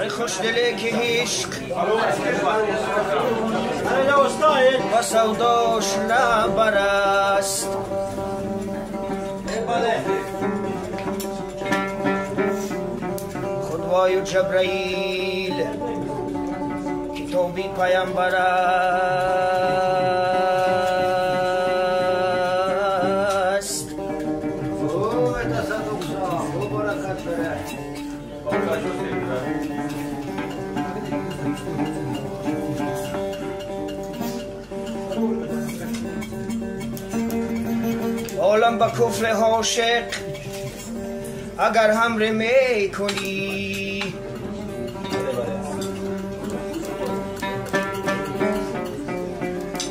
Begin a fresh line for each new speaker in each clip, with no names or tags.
خوشدلی که عشق و سوداش لبرست خدوای و جبرائیل کتابی پیامبر است. عالم با کفر عاشق اگر حمله می کنی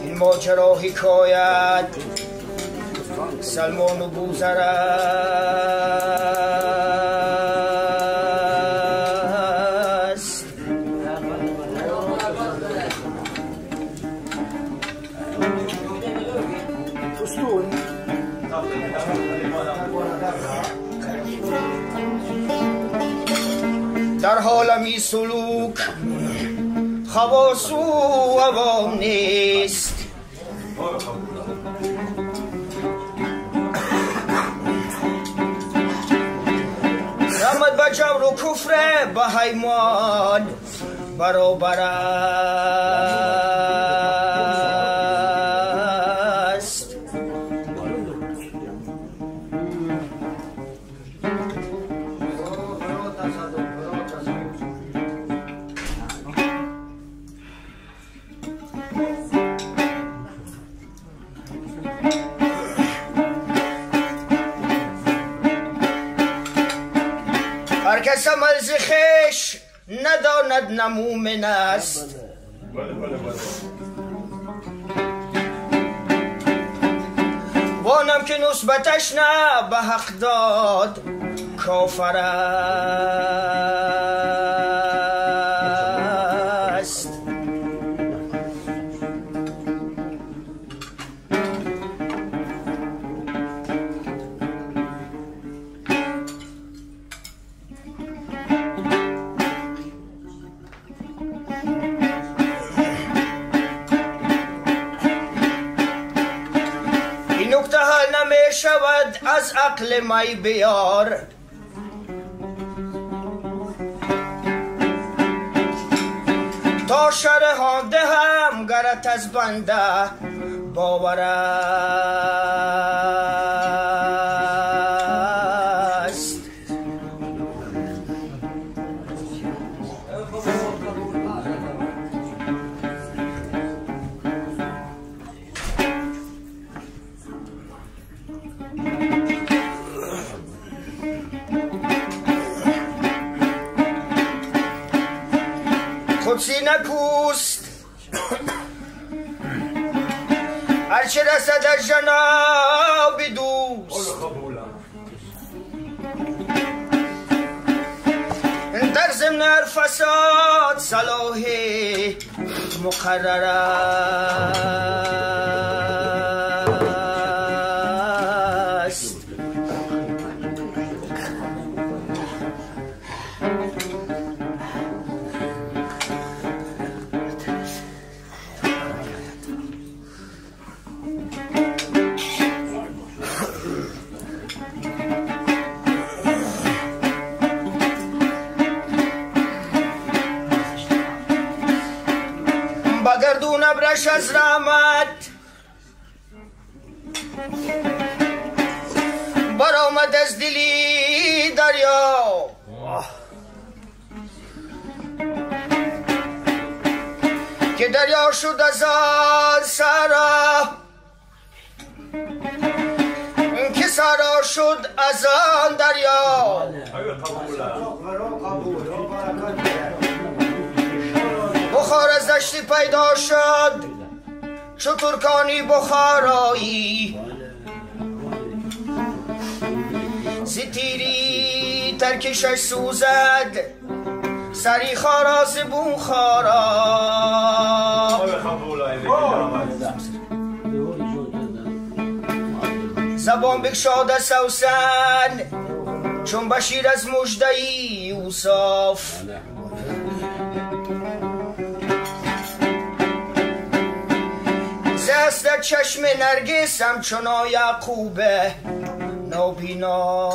این ماجرا حکایت سلمان و بوذر است. در عالمی سلوک خواص و عوام نیست. رحمت به جور و کفر به حیوان برابر است. هر کس عمل ز خویش نداند نه مومن است. وانم که نسبتش نه به حق داد کافر است. این نکته حل نمی شود از عقل می بیار. تا شرح دهم گرت از بنده باور است. قدسی نکوست هرچه رسد از جناب دوست. در ضمن هر فساد صلاح مقرر است. بگردون ابرش از رحمت برآمد از دلی دریا. که دریا شد از آن سرا، که سرا شد از آن دریا. بخار از دشتی پیدا شد چو ترکانی بخارایی. ستیری ترکشش سوزد سری خارا ز بون خارا. زبان بگشاد سوسن چون بشیر از مژده یوسف. ز حسرت چشم نرگسم چون یعقوب نابینا.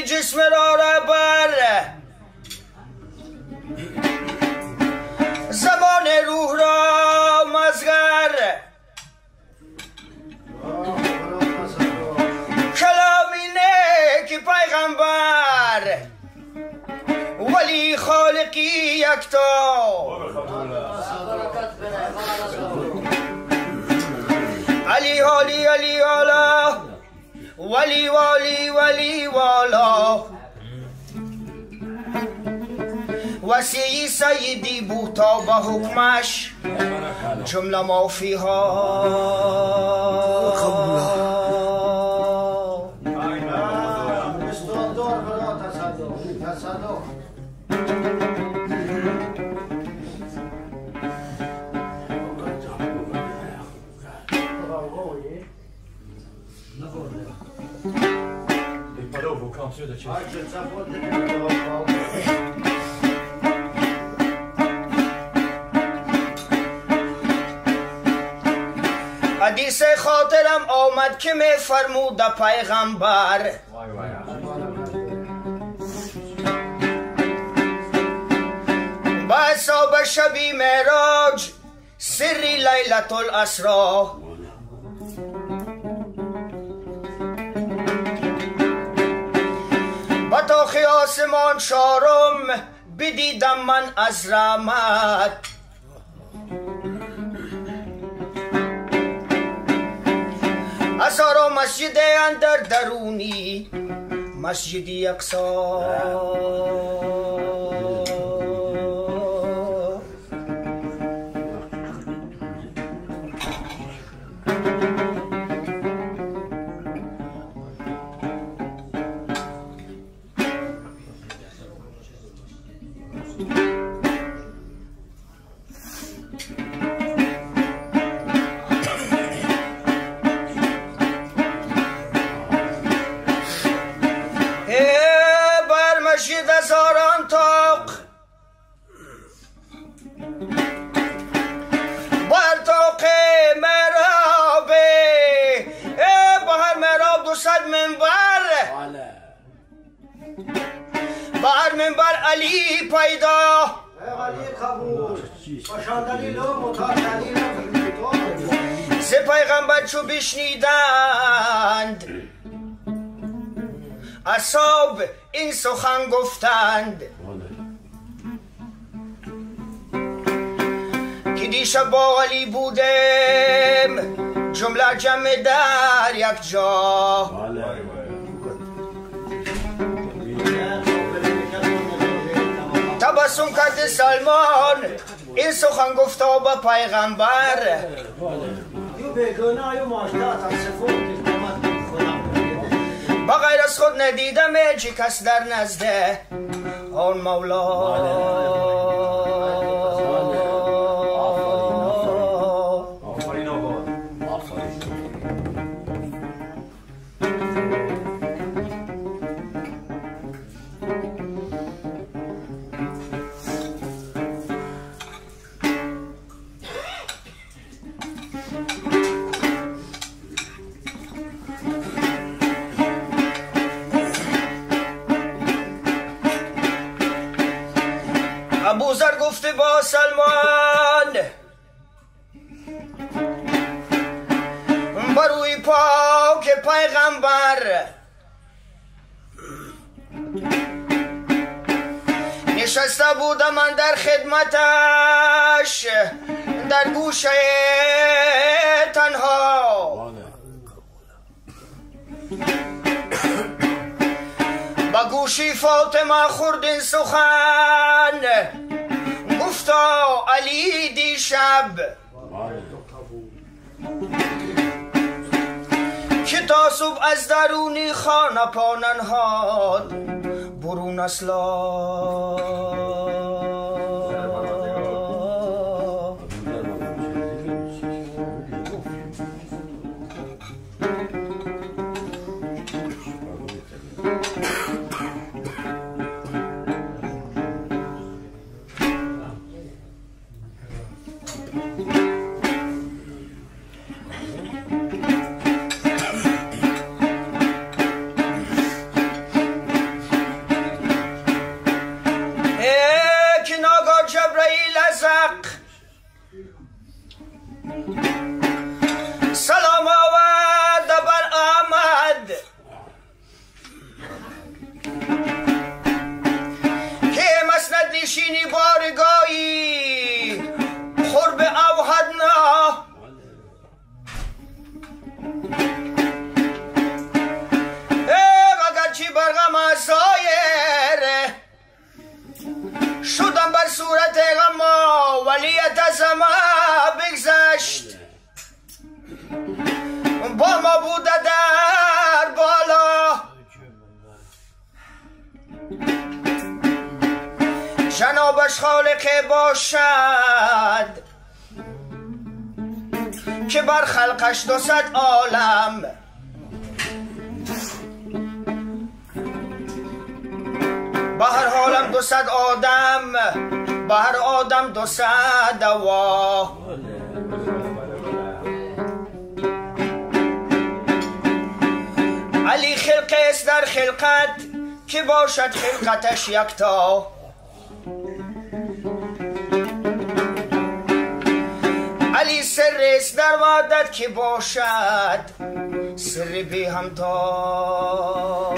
جسم را رهبر زمان روح را مصغر، کلامی نیک پیغمبر ولی خالقی یکتا. علی حالی علی حالا ولی والی ولی والا، وسیعی سیدی بود تا به حکمش جمله ما فیها. حدیث خاطرم آمد که می فرمود پیغمبر، با حساب شبی معراج سری لیلة الاسرا. با تاخ آسمان چارم بدیدم من از رحمت، هزارا مسجد اندر درونی مسجدی اقصی. مسجد هزاران طاق بر طاق محراب، به هر محراب 200 منبر، به هر منبر علی پیدا. ز پیغمبر چو بشنیدند اصحاب این سخن گفتند که دیشب با علی بودم جمله جمع در یک جا. تبسم کرد سلمان این سخن گفتا به پیغمبر، بغیر از خود ندیدم هیچ کس در نزد آن مولا. ابوذر گفته با سلمان بروی پاک پیغمبر نشسته بودم من در خدمتش در گوشه تنها. با گوشی فاطمه خوردین سخن گفتا علی دیشب که تا صبح از درونی خانه پا ننهاد برون اصلا. سلام آورد بر احمد که مسند نشینی بارگاهی قرب اوحدنا. اگرچه بر غم سایر شدم بر صورت غم ولیت از ما بگذشت با ما بوده در بالا. جنابش خالق باشد که بر خلقش 200 عالم. به هر حالم 200 آدم، به هر آدم 200 دوا. علی خلق است در خلقت که باشد خلقتش یکتا. علی سر است در وحدت که باشد سر بی همتا.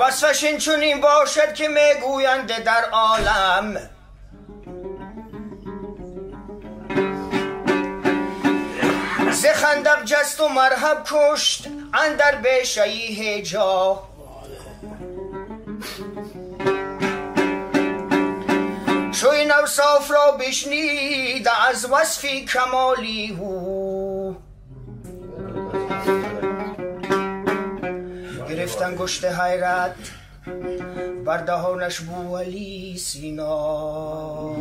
وصفش این چنین باشد که میگویند در عالم. ز خندق جست و مرحب کشت اندر بیشه هجا. چو این اوصاف را بشنید از وصف کمالی او گرفت انگشت حیرت بر دهانش بوعلی سینا.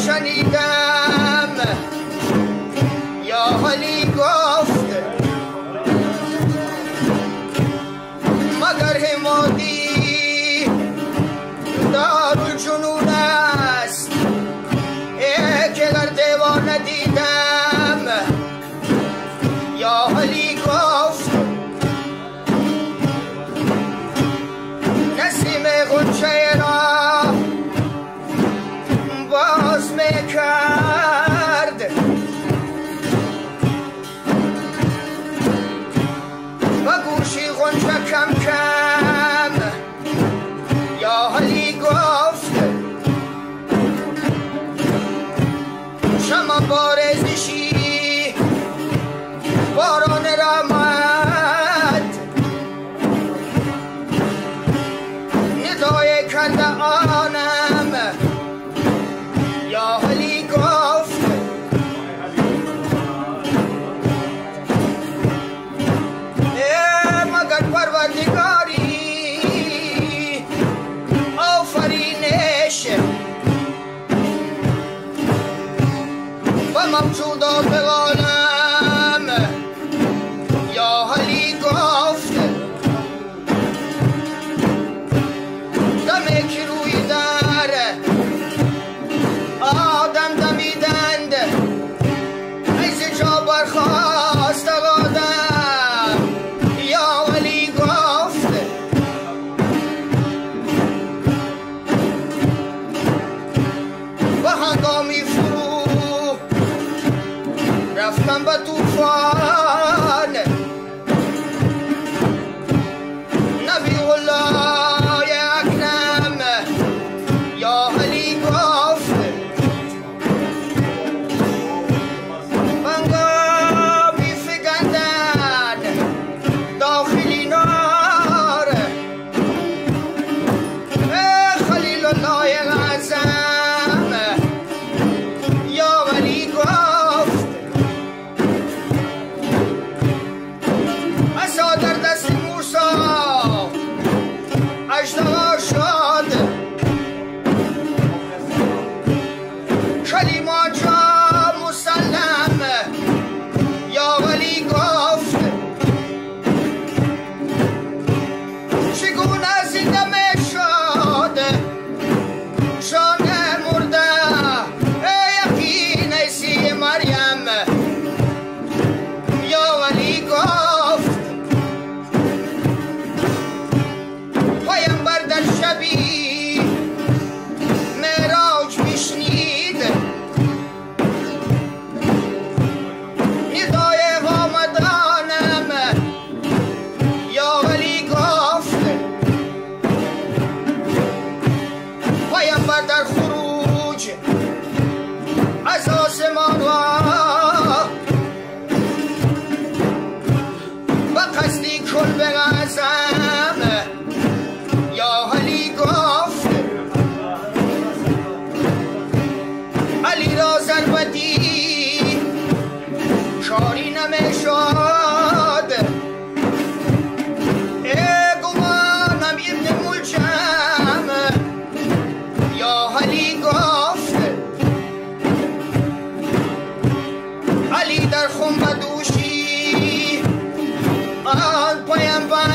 شنیدم یا علی. یا علی گفت نسیم غنچه را باز میکرد و گوشی غنچه کم کم یا علی گفت شما بارزشی باران رحمت ندای کرده آنم یا علی گفت مگر پروردگاری آفرینش و موجودات عالم یا علی گفت دم که روی در آدم دمیدند از جا برخاست آدم یا علی گفت و هنگامی فرو رفتم به طوفان نبی الله اکرم یا علی گفت هنگامی فگندن داخلی نار خلیل الله اعظم یا علی گفت عصا در دست موسی اژدها شد کلیم آنجا مسلم یا علی گفت چگونه زنده میشد جان مرده یقین عیسی مریم یا علی گفت پیامبر در شبی معراج میشنید ندای آمدانم یا علی گفت پیامبر در خروج از آسمان ها و قصدی کلب اعظم یا علی گفت علی را ضربتی کاری نمیشد گمانم ابن ملجم یا علی گفت علی در خم بدوشی آن پیامبر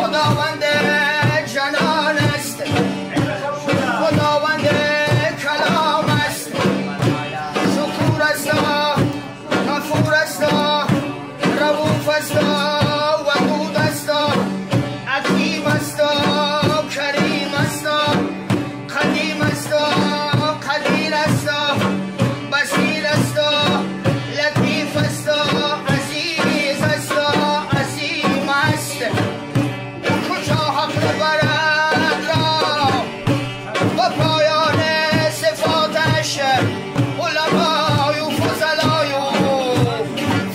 خداوند جنان است، خداوند کلام است، شکور است، غفور است، رؤوف است، ودود است، حکیم است، کریم است، قدیم است، قدیر است، بصیر است، لطیف است، عزیز است، عظیم است. کجا حق برد را با پایان صفاتش علمای و فضلای و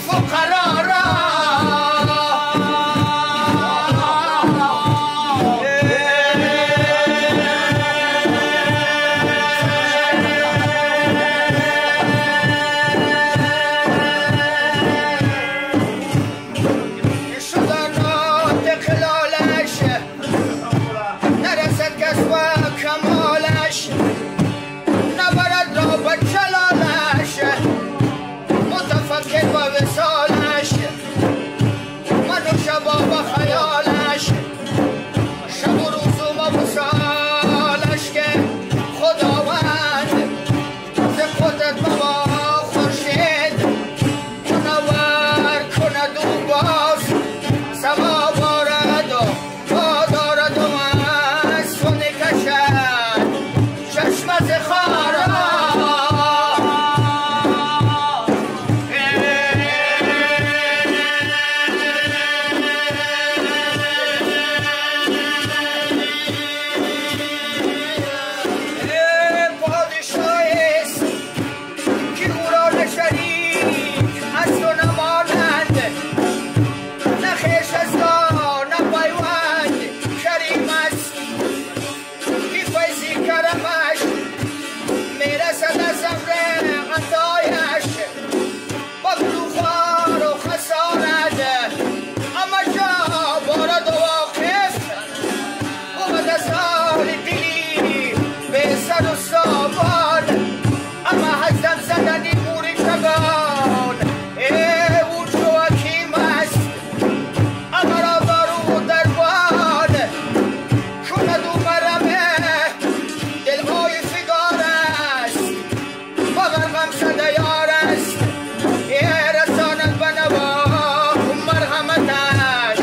فقرا را. شدن ناطق لالش نرسد کس و کمالش، نبرد را به جلالش متفکر و وصالش، من و شباب خیالش، شب و روز و وصالش که خداوند ز قدرت بابا خورشید منور کند او باز، ثواب آرد و باد آرد و از تو نکشد چشم از خارا. پادشاه است که او را نه شریک است و نه مانند، نه خویش است و نه پیوند، کریم است بی فیضی کرمش میرسد از امر عطایش، با گلوخوار و خسارت اما جا بارد و واقف بود از حال دلی به سر و سامان، اما هستم زدنی موری چگان. او چو حکیم است اما را دارو و دربان، کند او مرمه دلهای فگار است، مگر غم زده یار است، رساند به نوا مرحمتش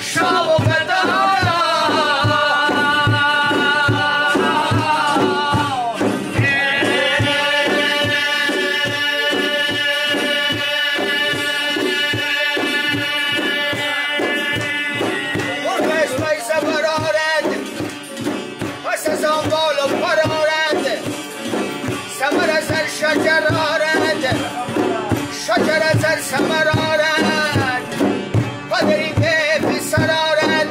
شاه و گدا. مرغش پیسه برآرد، پس از آن بال و پر آرد، ثمر از هر شجر آرد، شجر از هر ثمر آرد، پدری به پسر آرد،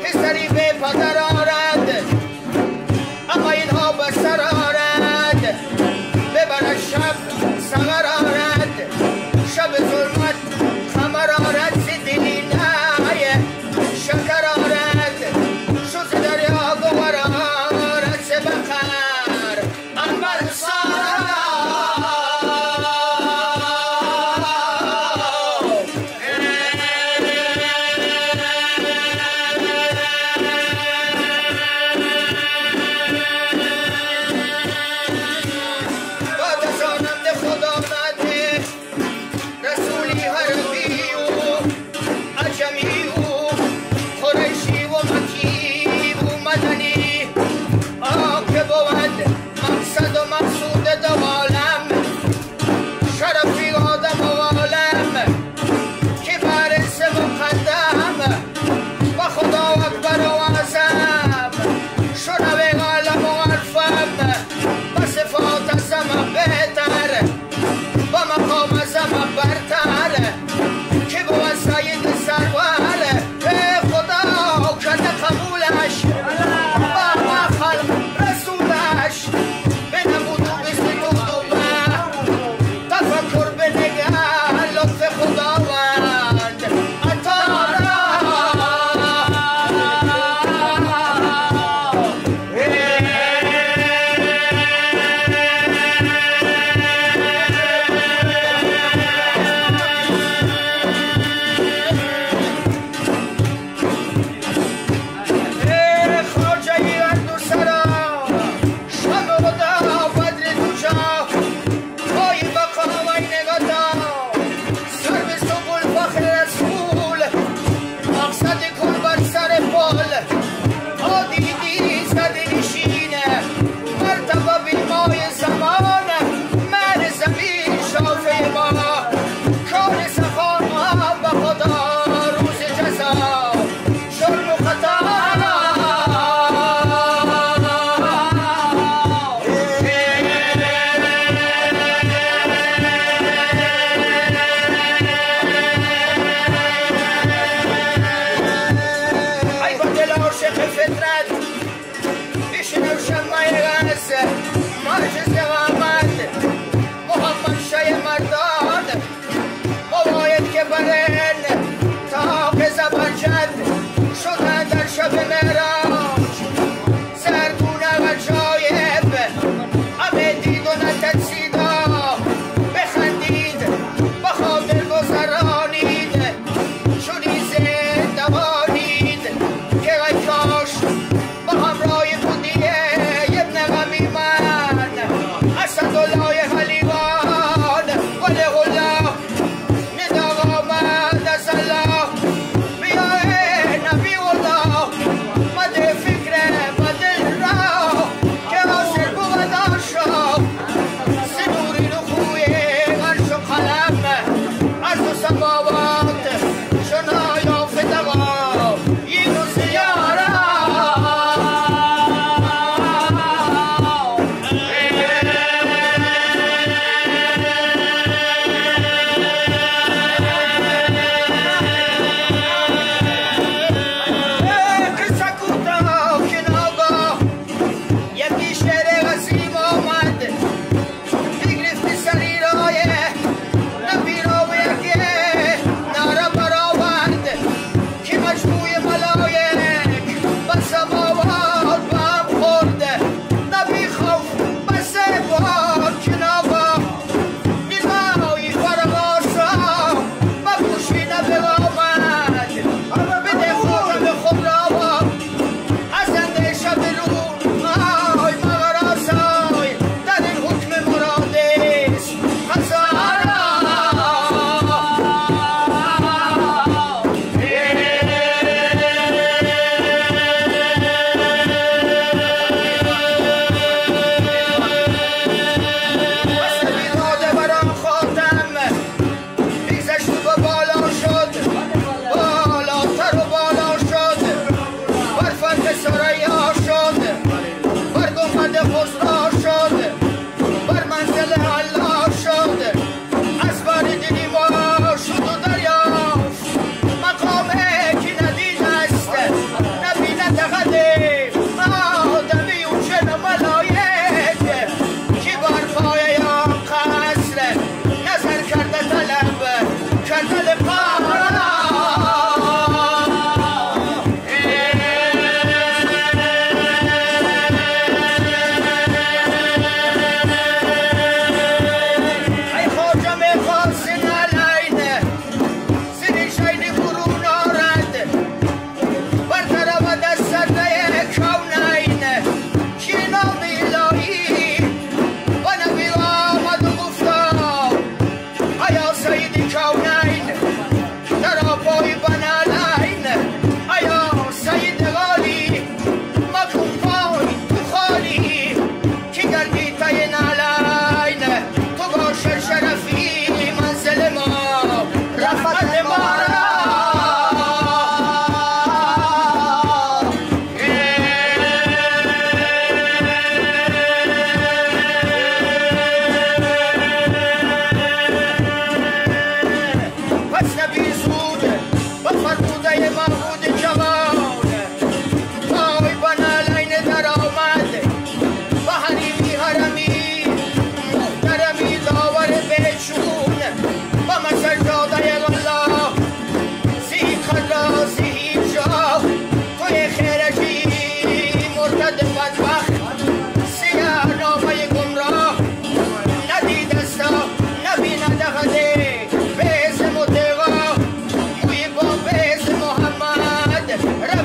پسری به پدر آرد، اما اینها به سر آرد، ببرد شب ثمر آرد، شب ظلمت خمر آرد، ز دلی نای شکر آرد، شو ز دریا گوهر آرد، ز بخر عنبر سارا. بعد از آنم خدا آمده رسولی عربی و عجمی و قریشی و مکی و مدنی، آن که بود مقصد و مقصود دو عالم، شرفی آدم و عالم که بر اسم مقدم و خدا اکبر و اعظم، شنو عالم و عرفم و صفات از همه بهتر و مقام از همه برتر، که بود سید سرور، به خدا کرده قبولش با خلق رسولش، بنمود و بستود و به تفکر بنگر لطف خداوند عطا را.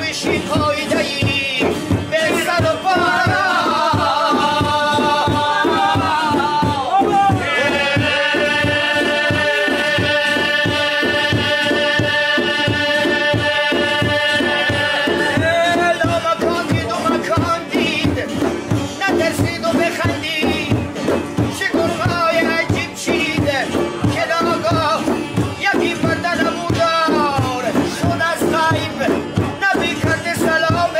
بشین پاییده‌ای به سر و پا. لامکان دید و مکان دید، نترسید و بخندید، شگرف‌های عجیب چید که ناگاه یکی پرده نمودار شد از غیب. نبی کرده سلام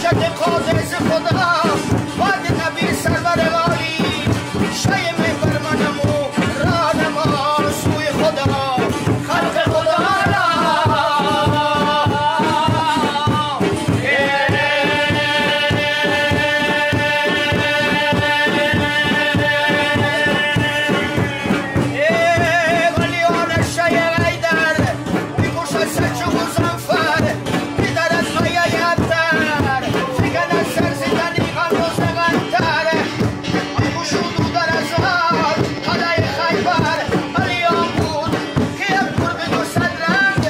حاجت قادر خدا بعد نبی سرور عالی شی منبر منم و راهنما سوی خدا خلق خدا را. ولی آن شی ایدر میکشد سلجوق و زنفر پدر از مایه ابتر فکن از سر زدنی غم و زغنتر گشود و در از هر قلعه خیبر علی آن بود که یک گربه دو صد رنگ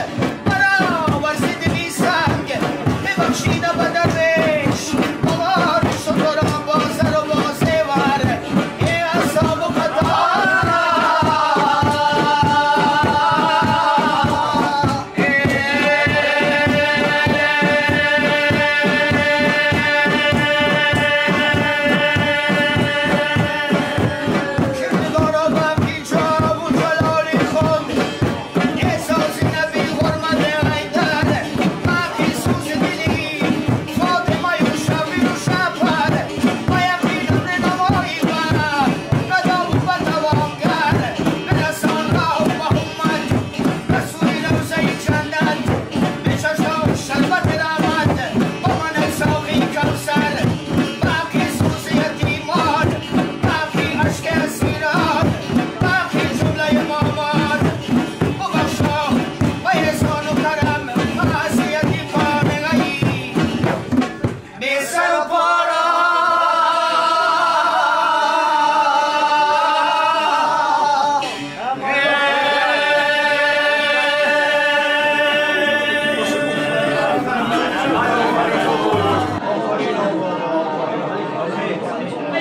برابر زدنی سنگ ببخشیده به درویش آوار ستران با زر و با زیور ای اصحاب و قطار. کردگارا غمگین جاه و جلالی خود احساس نبی حرمت حیدر برخی سوز دلی فاطمه و شبیر و شپر با یقین امر نوایی بر قدا و توانگر برسان راه محمد رسول روضه جنت به چشم شربت رحمت با من ساقی کوثر برخی سوز یتیمان برخی اشک اسیران برخی جمله امامان ببخشا و احسان و کرم معصیتی پانگهی بی سر و پا را.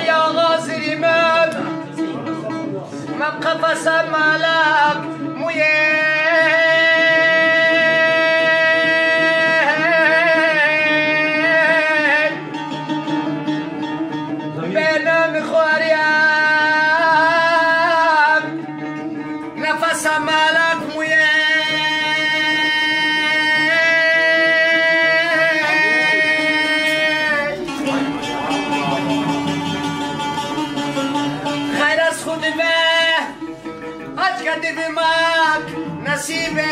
يا غازي الإمام من قفص مالك موين بين مخواريام نفس مالك موين خیر از خود به حج کردی دماغ نصیبه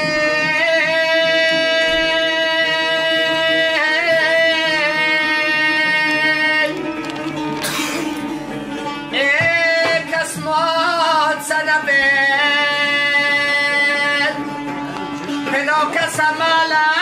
ای کسمات سنبه پدا کس مالک